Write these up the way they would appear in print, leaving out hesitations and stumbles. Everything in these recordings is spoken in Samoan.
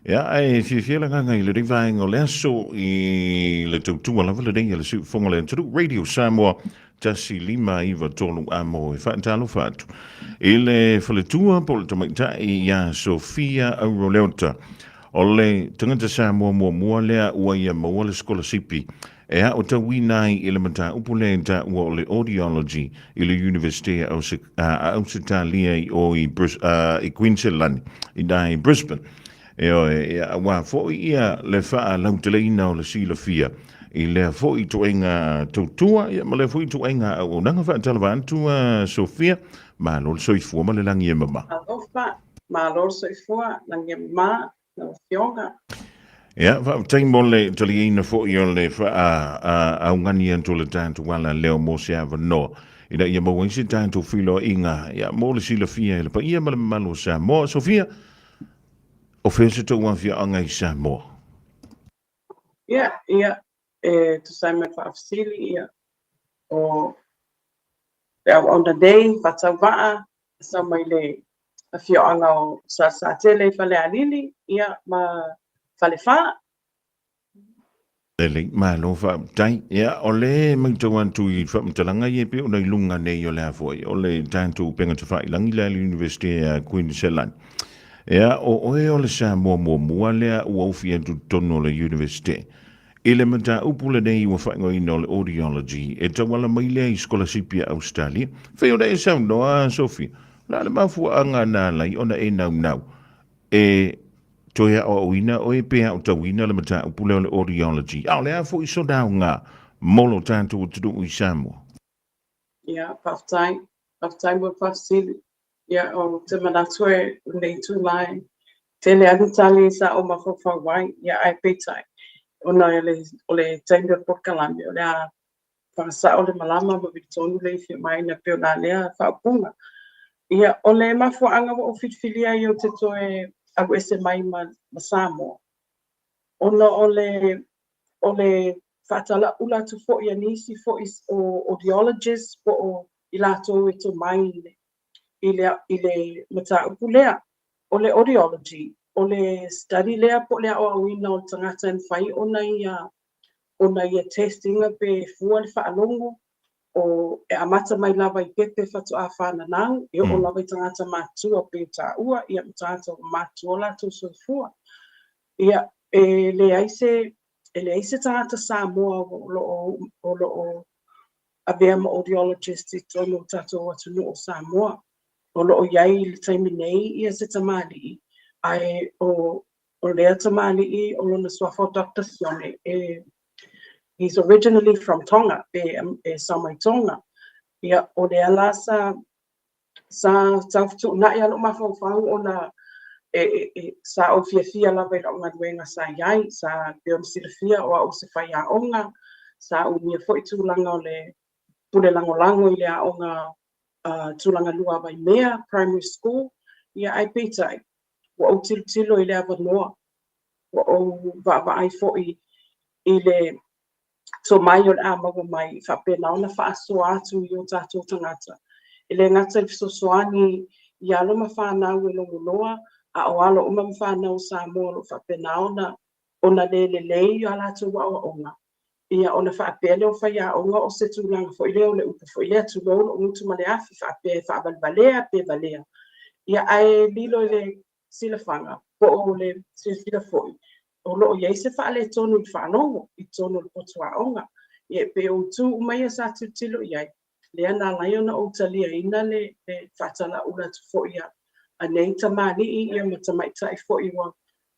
Ia, ae fiafia le agaga i lenei vaega o le aso i le tautua lava lenei a le Siufofoga o le Atunuu, Radio Samoa 1593 amo e faatalofa atu i le faletua po o le tamaitai ia Sofia Auroleota. O le tagata Samoa muamua lea ua ia maua le sikolasipi e aotauina ai i le mataupu lea i taua o le Audiology i le Iunivesite a Ausetalia i o i, i Queensland, i i Brisbane. Ioe, ia, aua foi ia le faalauteleina o le silafia i lea foi ituaiga tautua, ia, ma lea foi ituaiga auaunaga. Faatalofa atu, Sofia, malo le soifua ma le lagi e mama. Alofa, malo le soifua, lagi e mama, lau Afioga. Ia, faafetai mo le taliaina foi o le faaaugani atu o le tatou ala leo mo se avanoa ina ia maua ai se tatou feiloaiga, ia, mo le silafia e le paia ma le mamalu o Samoa. Sofia, o fea se tou afioaga i Samoa? Ia, ia, e tusa ai ma le faafesili, ia, o le auauna nei, faatauvaa, sau mai le afioaga o Salesatele i Falealili, ia, ma Falefa. Lelei, malo faafetai. Ia, o le matau atu i faamatalaga ia e pei ona i luga nei o le a foi, o le tatou upega tafailagi lea a le Iunivesite a Queensland. Ia, o oe o le Samoa muamua lea ua ofi atu i totonu o le Iunivesite. I le mataupu lenei ua faaigoaina o le Audiology, e tauala mai lea i sikolasipi a Ausetalia. Fai ona e saunoa, Sofia, o le a le mafuaaga na ala ai ona e naunau e toe aoaoina oe pe aotauina le mataupu lea o le Audiology, a o le a foi sona aoga mo lo tatou atunuu i Samoa? Ia, faafetai. Faafetai mo le faafesili. Ia, ou te manatu e lenei itula e tele lava ni tali sa ou mafaufau ai, ia ae peitai, ona o le taimi o le polokalame, o le a faasao le malama ma vili tonu le ifi mai na pei o la lea faaupuga. Ia, o le mafuaaga ua ou filifilia ai ou te toe alu ese mai ma, ma Samoa, ona o le, o le faatalaula atu foi a nisi foi o audiologists po o i latou e tomai i le, i le, i le mataupu lea. O le audiology, o le study lea po o le aoaoina o le tagata e mafai ona ia ona ia test ina pe fua le faalogo, o e amata mai lava i pepe faatoa fananau, e oo lava i tagata matutua pei o taua, ia ma tagata ua matutua o latou soifua. Ia, e leai se, e leai se tagata Samoa o lo o, o lo o avea ma audiologist i totonu o tatou atunuu o Samoa. O lo o i ai i le taimi nei ia se tamalii, ae o, o lea tamalii o lona suafa o Doctor Sione, e, he's originally from Tonga, e, e sau mai Tonga. Ia, o lea la sa, sa tau fetuunai lava lou mafaufau ona e, e, e, sa ou fiafia lava i lau galuega sa i ai, sa pei ona silafia o au o se faiaoga, sa umia foi tulaga o le pule lagolago i le aoga uh, tulaga lua a Waimea Primary School, ia ae peitai, ua ou tilotilo i le avanoa, ua ou vaavaai foi i le tomai o le a maua mai e faapena ona faasoa atu i o tatou tagata. E le gata i le fesoasoani i alo ma fanau e logoloa, a o alo uma ma fanau o Samoa o lo o faapena ona ona le lelei a latou aoaoga, ia ona faapea lea o faiaoga o se tulaga foi lea o le upu foi lea, tulou lou gutu ma le afi, faapea e faavalevalea pe valea. Ia ae lilo i le silafaga po o le silasila foi, o lo o i ai se faaletonu i le faalogo i totonu o le potu aoga. Ia e pei o itu uma ia sa tilotilo i ai, lea na ala ai ona ou taliaina le, le faatalaula atu foi a, a nei tamalii ia ma tamaitai foi ua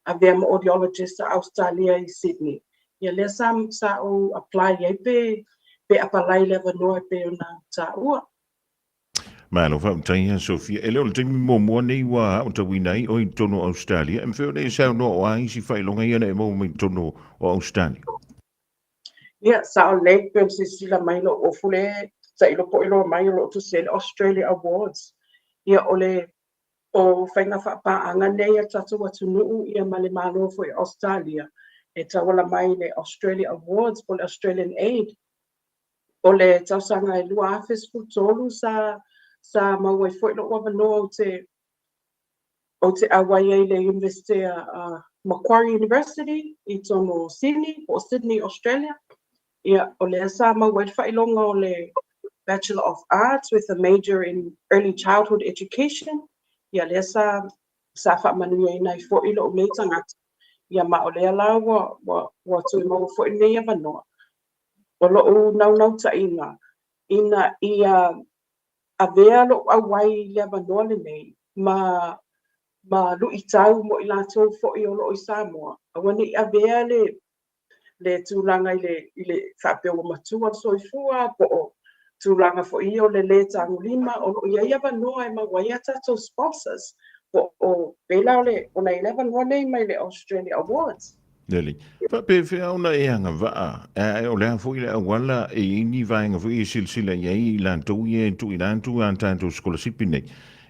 avea ma audiologist a Ausetalia i Sydney. Ia lea sa, sa ou apply i ai pe, pe apalai le avanoa e pei ona taua. Malo faafetai ia Sofia. E le o le taimi muamua nei ua aotauina ai oe i totonu o Australia. E mafai ona e saunoa o a isi faailoga ia na e maua mai i totonu o Australia? Ia, sao lelei, pei ona silasila mai lou ofu lea tailo poe loa mai o lo o tusi ai le Australia Awards. Ia, o le o faiga faapaaga nei a le tatou atunuu ia ma le Malo foi o Ausetalia e tauala mai le Australia Awards po o le Australian Aid. O le tausaga e 2013 sa sa maua ai foi lou avanoa ou te ou te auai ai i le Iunivesite a Macquarie University i totonu o Sini po o Sydney, Australia. Ia, o lea sa maua ai le faailoga o le Bachelor of Arts with a major in Early Childhood Education. Ia, lea sa sa faamanuiaina ai foi lou nei tagata. Ia, ma o lea la ua ua ua toe maua foi lenei avanoa. O lou naunautaiga ina ia avea lou auai i le avanoa lenei ma ma luitau mo i latou foi o lo o i Samoa, aua ne i avea le le tulaga i le i le faapea ua matua le soifua po o tulaga foi ia o le lē tagolima. O lo o i ai avanoa e maua ai a tatou sponsors po o pei la o le ona i ai le avanoa nei mai le Australia Awards. Lelei. Faapefea ona e agavaa, ae o le a foi le auala e i ai ni vaega foi e silasila i ai i latou ia e tuuina atu a tatou sikolasipi nei,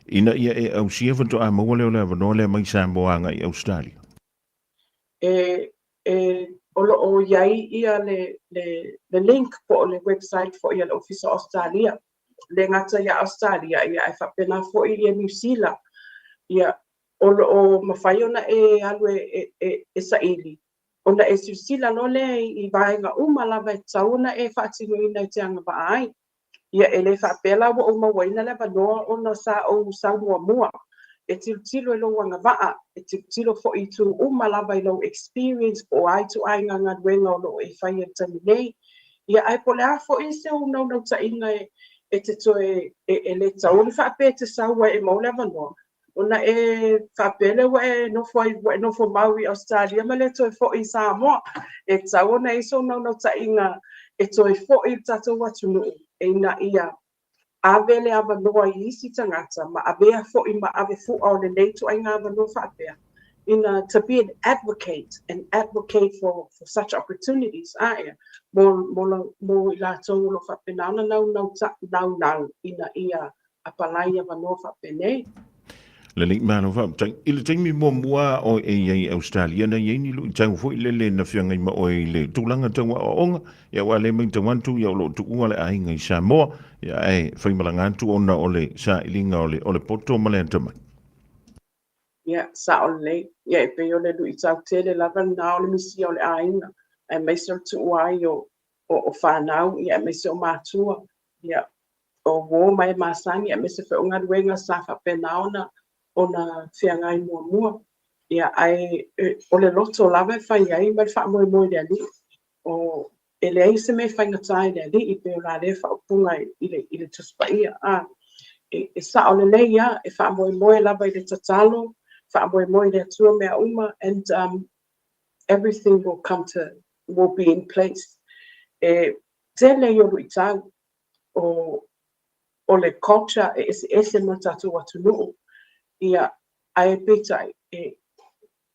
ina ia e ausia faatoa maua lea o le avanoa lea mai Samoa agai i Ausetalia? E, e, o lo o i ai ia le, le, le link po o le website foi a le Ofisa o Ausetalia, le gata ia Ausetalia, ia ae faapena foi ia Niu Sila. Ia, o lo o mafai ona e alu e, e, e saili, ona e silasila loa lea i vaega uma lava e tatau ona e faatinoina e te agavaa ai. Ia, e le faapea la ua ou mauaina le avanoa ona sa ou sau muamua. E tilotilo i lou agavaa, e tilotilo foi i itu uma lava i lou experience po o a ituaiga galuega o lo o e faia i le taimi nei. Ia, ae po o le a foi se ou naunautaiga e, e te toe, e, e le tatau ona faapea e te sau ai e maua le avanoa, ona e faapea lea ua e nofo ai, ua e nofo mau i Ausetalia ma le toe foi i Samoa. E tatau ona i ai sou naunautaiga e toe foi i le tatou atunuu ina ia ave le avanoa i isi tagata ma avea foi ma ave fua o lenei ituaiga avanoa faapea ina to be an advocate and advocate for, for such opportunities a ea mo, mo, mo i latou o lo o faapena ona naunau, naunau ina ia apalai avanoa faapenei. Lelei, malo faafetai. I le taimi muamua o e i ai i Australia, na i ai ni luitau foi lele na feagai ma oe i le tulaga tau aoaoga, ia aua lea matau atu ia o lo o tuua le aiga i Samoa, ia ae faimalaga atu ona o le sailiga o le, o le poto ma le atamai. Ia, sao lelei. Ia, e pei o le luitau tele lava lena o le misia o le aiga, aemaise o le tuua ai o, o, o fanau, ia, aemaise o matua. Ia, o uō ma e masani aemaise foi o galuega sa faapena ona ona feagai muamua. Ia, ae o le loto lava e fai ai ma le faamoemoe i le Alii. O, e leai se mea e faigata i le Alii, pei o la lea faaupuga i le, i le Tusi Paia. A, e, e sao lelei lava, e faamoemoe lava i le tatalo, faamoemoe i le Atua mea uma, and um, everything will come to, will be in place. E tele ia o luitau, o, o le culture e eseese ma le tatou atunuu, ia, ae peitai, e,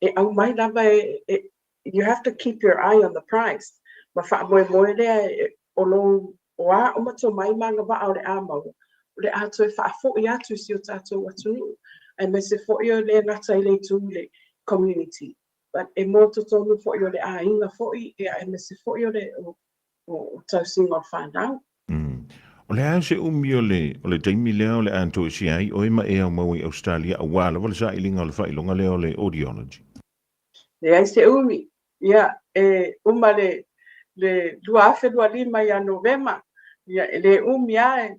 e aumai lava e, e, you have to keep your eye on the prize. Ma faamoemoe lea e, o lou, o a uma tomai ma agavaa o le a maua, o le a toe faafoi atu i si o tatou atunuu, aemaise foi o le gata i le itu i le community, but e mo totonu foi o le aiga foi, ia, aemaise foi o le, o, o tausiga o le fanau. Mm. O le a se umi o le, o le taimi lea o le a toesia ai oe ma e aumau i Australia auā lava le sailiga o le faailoga lea o le audiology? Leai se umi. Ia, e uma le, le 2025 ia Novema. Ia, e le umi lava e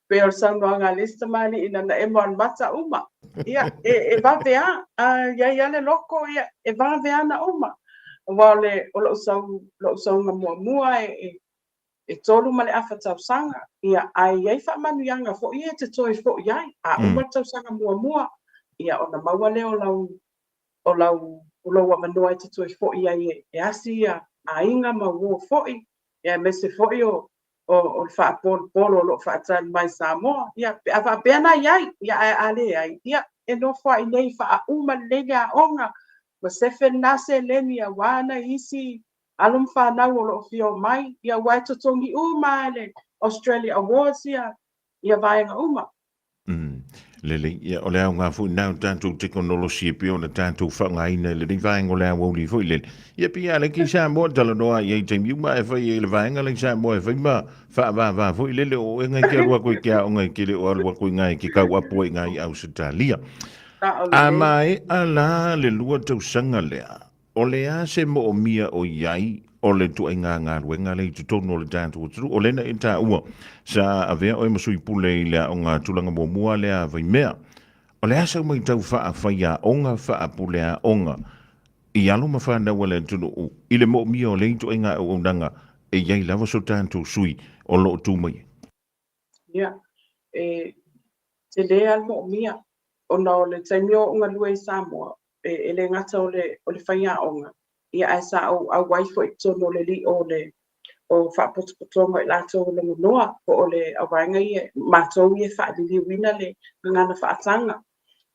pei o le saunoaga a le isi tamalii ina emo lava i le mata uma. Ia, e, e vave lava. A i ai lava le loko, ia, e vave lava ona uma. Aua o le, o lou sau, lou sauga muamua e, e, e 3 1/2 tausaga, ia, ae i ai faamanuiaga foi ia e te toe foi ai. A uma le tausaga muamua, ia, ona maua lea o lau, o lau, o lou avanoa e te toe foi ai e, e asi ia aiga ma uō foi, ia, aemaise foi o, o, o le faapolopolo o lo o faatali mai Samoa, ia, pe a faapea na i ai, ia, ae a leai, ia, e nofo lava i inei e faauma lelei le aoga, ma sefe lena seleni aua nai isi alo ma fanau o lo o fia omai, ia, aua e totogi uma lava e le Australia Awards ia, ia vaega uma. Mm. Lelei, ia, o le aoga foi lena o tatou tekonolosi e pei ona tatou faaaogaina i lenei vaega o le aoauli foi lele. Ia pei a lea ki Samoa talanoa i ai taimi uma ae fai ai le vaega lea i Samoa e fai ma faavavā foi lele o oe ngai ke alu aku i ke aoga i ke le o alu aku i ngai ke kau apu ai ngai Ausetalia. A maea la le lua tausaga lea, o le a se moomia o i ai o le ituaiga galuega lea i totonu o le tatou atunuu? O lea na e taua sa avea oe ma sui pule i le aoga tulaga muamua lea a Vaimea. O le a sau matau faafaiaoga, faapuleaoga i alo ma fanau a le atunuu i le moomia o lea ituaiga auaunaga e i ai lava so tatou sui o lo o tu mai ai? Ia, e tele lava le moomia ona o le taimi o ou galue i Samoa, e le gata o le, o le faiaoga, ia ae sa ou auai foi i totonu o le lio o le o faapotopotoga o i latou o logonoa, po o le auvaega ia, matou ia e faaliliuina le gagana faataga.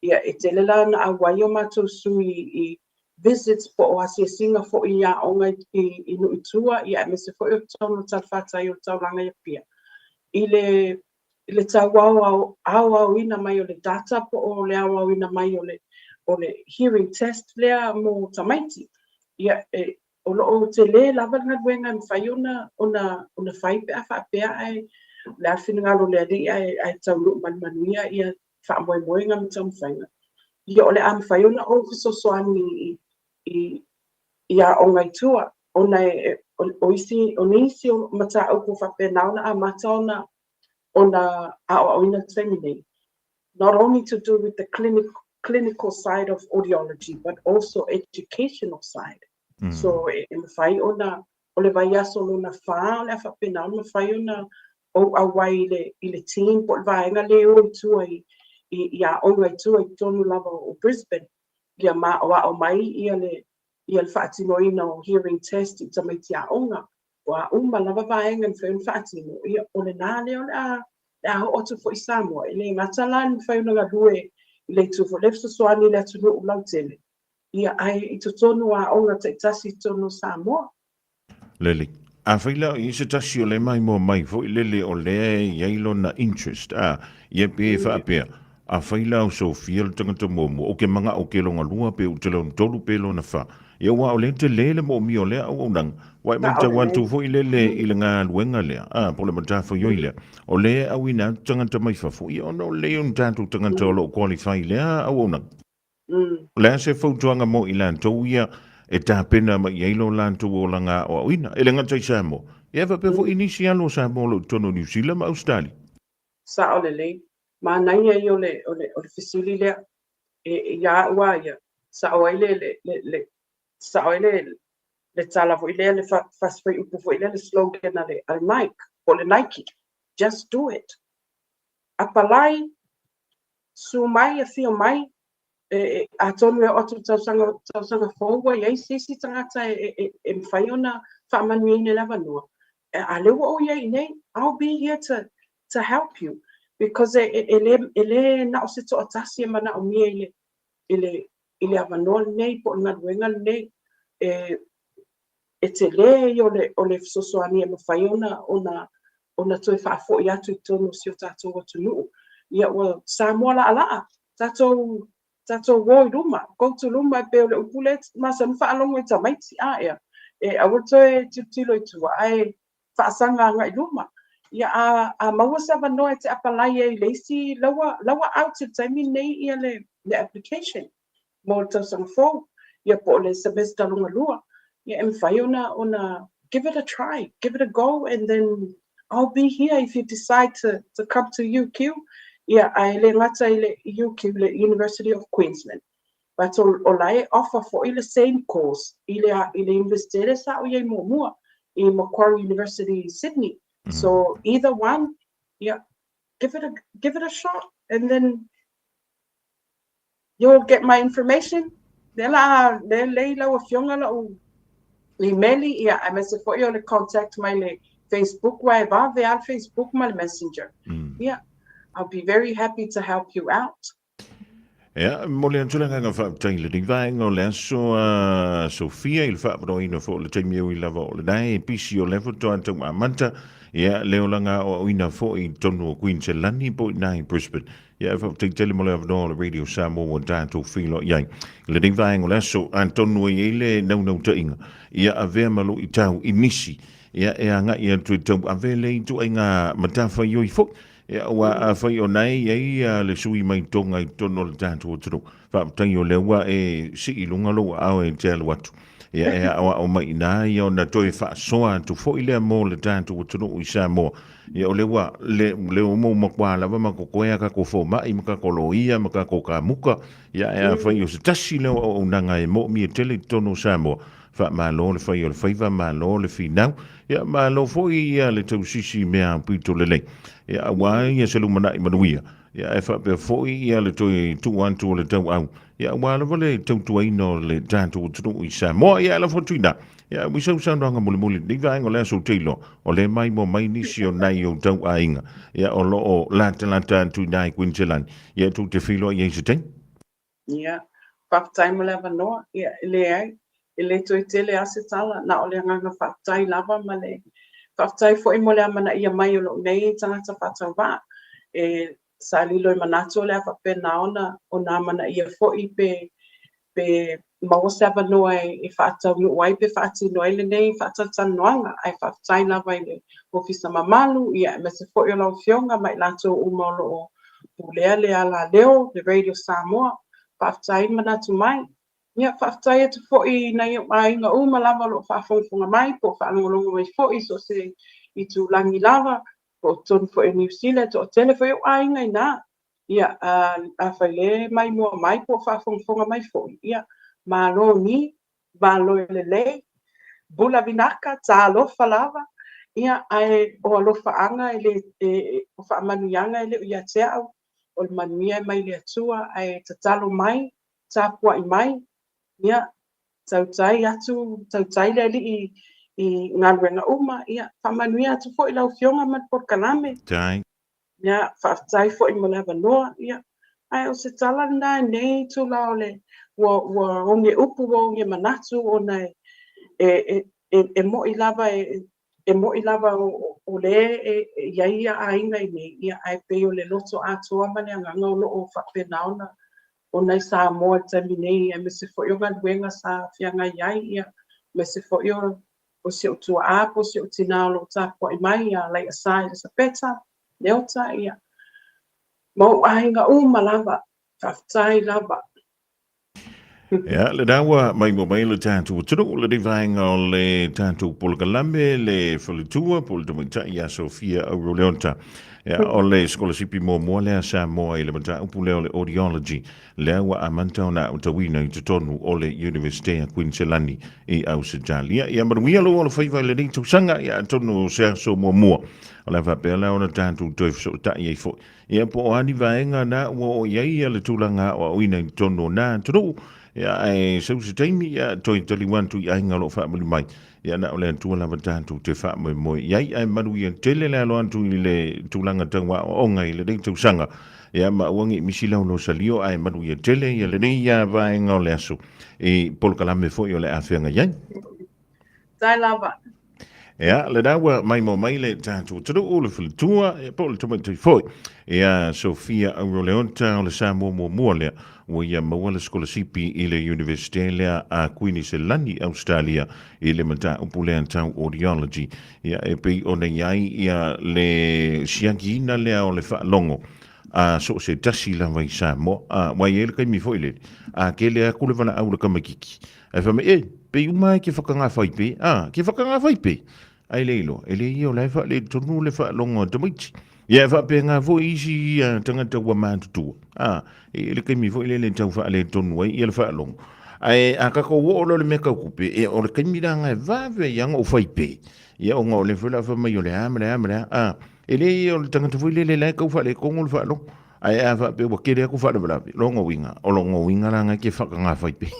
Ia, e tele la ona auai o matou sui i visits po o asiasiga foi i aoga i nuu i tua, ia aemaise foi o totonu o talafatai o le taulaga i Apia, i le i le tau aoaoina mai o le data po o le aoaoina mai o le o le hearing test lea mo tamaiti. Ia, e, o lo o tele lava le galuega e mafai ona ona ona fai pe a faapea ae o le a le finagalo o le Alii ae ae taunuu ma le manuia ia faamoemoega ma taumafaiga. Ia o le a mafai ona ou fesoasoani i i i aoga i tua ona e o isi o nisi o mataupu faapena ona amata ona ona aoaoina i le taimi nei. Not only to do with the clinic, clinical side of audiology, but also educational side. So e mafai ona, o le vaiaso lona fa o le a faapena ona mafai ona ou auai i le, i le team po o le vaega lea e o i tua i, i, i aoga i tua i totonu lava o Brisbane, ia ma aoao mai ia le, ia le faatinoina o hearing test i tamaiti aoga. O a uma lava vaega e mafai ona faatino, ia o lena lea o le a, le a oo atu foi i Samoa. E le gata la i le mafai ona galue i le itu foi lea fesoasoani i le atunuu lautele, ia ae i totonu o aoga taitasi i totonu o Samoa. Lele. Afai la o i ai se tasi o lea e maimoa mai foi lele o lea e i ai lona interest, a, ia pe faapea, Afai la o Sofia le tagata muamua, ou te manao ke lona lua, pe ou te lona tolu, pe lona fa. Ia aua o lea tele le moomia o lea auaunaga, ua e matau atu foi lele i le galuega lea, a, po o le matafaioi lea, o lea e auina atu tagata mai fafo, ia ona o lelei o ni tatou tagata o lo o qualify i lea auaunaga. O le a se fautuaga mo i latou ia e tapena mai i ai lo latou olaga aoaoina, e le gata i Samoa, ia faapea foi i nisi alo o Samoa o lo o i totonu o Niu Sila ma Ausetalia? Sao lelei. Manaia ia o le, o le, o le fesili lea. E, iā au lava ia, sao ai le, le, le, le, sao ai le, le tala foi lea, le fasifuaiupu foi lea, le slogan a le, a le Nike, po o le Nike, just do it. Apalai, susu mai, afio mai, e, e, atonu e oo atu i le tausaga, tausaga fou ua i ai se isi tagata e, e, e mafai ona faamanuiaina i le avanoa. A lea ua ou i ai i inei, I'll be here to, to help you because e, e, e, le, e le na o se toatasi e manaomia i le, i le, i le avanoa lenei po o le galuega lenei. E, e tele ia o le, o le fesoasoani e mafai ona, ona, ona toe faafoi atu i totonu o si o tatou atunuu. Ia ua Samoa laalaa, tatou, tatou o i luma, go to luma e pei o le upu lea e masani ona faalogo i tamaiti, a ea, e aua le toe tilotilo i tua, ae faasaga agai i luma. Ia a, a maua se avanoa e te apalai ai i le isi, la ua, la ua out i le taimi lenei ia le, le application mo le tausaga fou, ia po o le semester lona lua. Ia e mafai ona, ona give it a try, give it a go and then I'll be here if you decide to, to come to UQ. Ia, ae le gata i le UQ, le University of Queensland. But o, o la e offer foi le same course i le, i le Universite lea sa ou i ai muamua, i Macquarie University i Sydney. So either one, yeah, give it a, give it a shot and then you'll get my information. Lea la, lea lei lau afioga lau imeli, ia, aemaise foi o le contact mai le Facebook, aua e vave lava le Facebook ma le Messenger. Yeah, I'll be very happy to help you out. Ia, e momoli atu le agaga faafetai i lenei vaega o le aso a Sofia i le faaavanoaina foi o le taimi ui lava o lena e pisi o lea faatoa tau amata, ia, le olaga aoaoina foi i totonu o Kuiniselani po o i ina i Brisbane. Ia, e faafetai tele mo le avanoa o le Radio Samoa ua tatou feiloai ai i lenei vaega o le aso, atonu e i ai le naunautaiga ia avea ma luitau i nisi, ia, e agai atu e tauave le ituaiga matafaioi foi. Ia, aua afai o na e i ai le sui mai Tonga i totonu o le tatou atunuu, faafetai o lea ua e sii i luga lou aao e te alu atu. Ia, e aoao mai i ina ia ona toe faasoa atu foi lea mo le tatou atunuu i Samoa. Ia, o lea ua, le, lea ua matua lava ma totoe a tatou fomai ma tatou loia ma tatou kamuka. Ia, ae afai o se tasi lea o auaunaga e moomia tele i totonu o Samoa, Faamalo le fai o le faiva, malo le finau. Ia, malo foi ia le tausisi i mea aupito lelei. Ia, aua ia se lumanai manuia. Ia, ae faapea foi ia le toe tuu atu o le tauau. Ia, aua lava le tautuaina o le tatou atunuu i Samoa. Ia, e lafo atu i ina. Ia, ua sau saunoaga mulimuli i lenei vaega o le aso ou te iloa, o lea e maimoa mai nisi o nai ou tauaiga, ia, o lo o latalata atu i ina i Kuiniselani. Ia, tou te feiloai ai i se taimi. Ia, faafetai mo le avanoa. Ia, e leai, e le toe tele lava se tala, na o le agaga faafetai lava ma le faafetai foi mo le amanaia mai o lou nei tagata faatauvaa. E sa lilo i manatu o le a faapena ona ona amanaia foi pe pe maua se avanoa e faataunuu ai pe faatino ai lenei faatalatalanoaga. Ae faafetai lava i le Ofisa mamalu, ia aemaise foi o lau Afioga ma i latou uma o lo o pulea le alaleo, le Radio Samoa. Faafetai le manatu mai. Ia, faafetai atu foi i nai ou aiga uma lava o lo o faafogafoga mai po o faalogologo mai foi i so o se itulagi lava, po o totonu foi o Niu Sila, e toatele foi ou aiga i ina. Ia, afai le maimoa mai po o faafogafoga mai foi, ia, malo ni, malo e lelei, bula vinaka, talofa lava, ia, ae o alofaaga e le, e, o faamanuiaga e le o ia te au, o le manuia e mai le Atua, ae tatalo mai, tapuai mai, ia, tautai atu, tautai le Alii i galuega uma, ia, faamanuia atu foi lau Afioga ma le polokalame. Tai. Ia, faafetai foi mo le avanoa, ia, ae o se tala lena i lenei itula o le, ua, ua oge upu, ua oge manatu ona e, e, e, e, e mo'i lava e, e mo'i lava o, o lea e, e i ai ia aiga i inei, ia, ae pei o le loto atoa ma le agaga o lo o faapena ona, ona i Samoa i le taimi nei, aemaise foi o galuega sa feagai ai, ia, aemaise foi o, o si ou tuaa po o si ou tinā o lo o tapuai mai ia Laiasa Elisapeta Leota, ia, ma ou aiga uma lava. Faafetai lava. Ia, lena ua maimoa mai le tatou atunuu, lenei vaega o le tatou polokalame, le faletua po o le tamaitai ia Sofia Auro Leota. Ia, o le sikolasipi muamua lea a Samoa i le mataupu lea o le Audiology. Lea ua amata ona aotauina i totonu o le Iunivesite a Kuiniselani i Ausetalia. Ia manuia lou alofaiva i lenei tausaga, ia atonu o se aso muamua o le a faapea la ona tatou toe fesootai ai foi. Ia po o a ni vaega na ua oo i ai le tulaga aoaoina i totonu o na atunuu, ia ae sau se taimi ia toe taliu atu i aiga o lo o faamalu mai. Ia na o le Atua lava tatou te faamoemoe i ai, ae manuia tele le alo atu i le tulaga tau aoaoga i lenei tausaga. Ia ma aua ne i misi lau losalio, ae manuia tele ia lenei ia vaega o le aso i polokalame foi o le a feagai ai. Faafetai lava. Ia, lena ua maimoa mai le tatou atunuu, le faletua, ia po o le tamaitai foi. Ia, Sofia Auroleota o le Samoa muamua lea ua ia maua le sikolasipi i le Iunivesite lea a Kuiniselani, Ausetalia, i le mataupu lea tau Audiology. Ia, e pei ona i ai ia le siakiina lea o le faalogo a so o se tasi lava i Samoa. A, ua i ai le taimi foi lele, a kele atu le valaau i le tamaitiiti, ae fai mai, e, pei uma e ke whakangawhai pe, a, ke whakangawhai pe. Ai le iloa, e le ia o la e faaletonu le faalogo a tamaiti. Ia e faapena foi isi ia tagata ua matutua. A, e i ai le taimi foi lele e tau faaletonu ai ia le faalogo. Ae a tatou oo loa i le mea tau tupe, ia o le taimi la lena e vave ai lava ona ou fai pe. Ia ona o lea foi o le a fai mai o le a ma le a ma le a. A, e le ia o le tagata foi lele la e tau faaletonu le faalogo. Ae a faapea ua tele atu faalavelave, lona uiga, o lona uiga la lena e te faatagafai pe.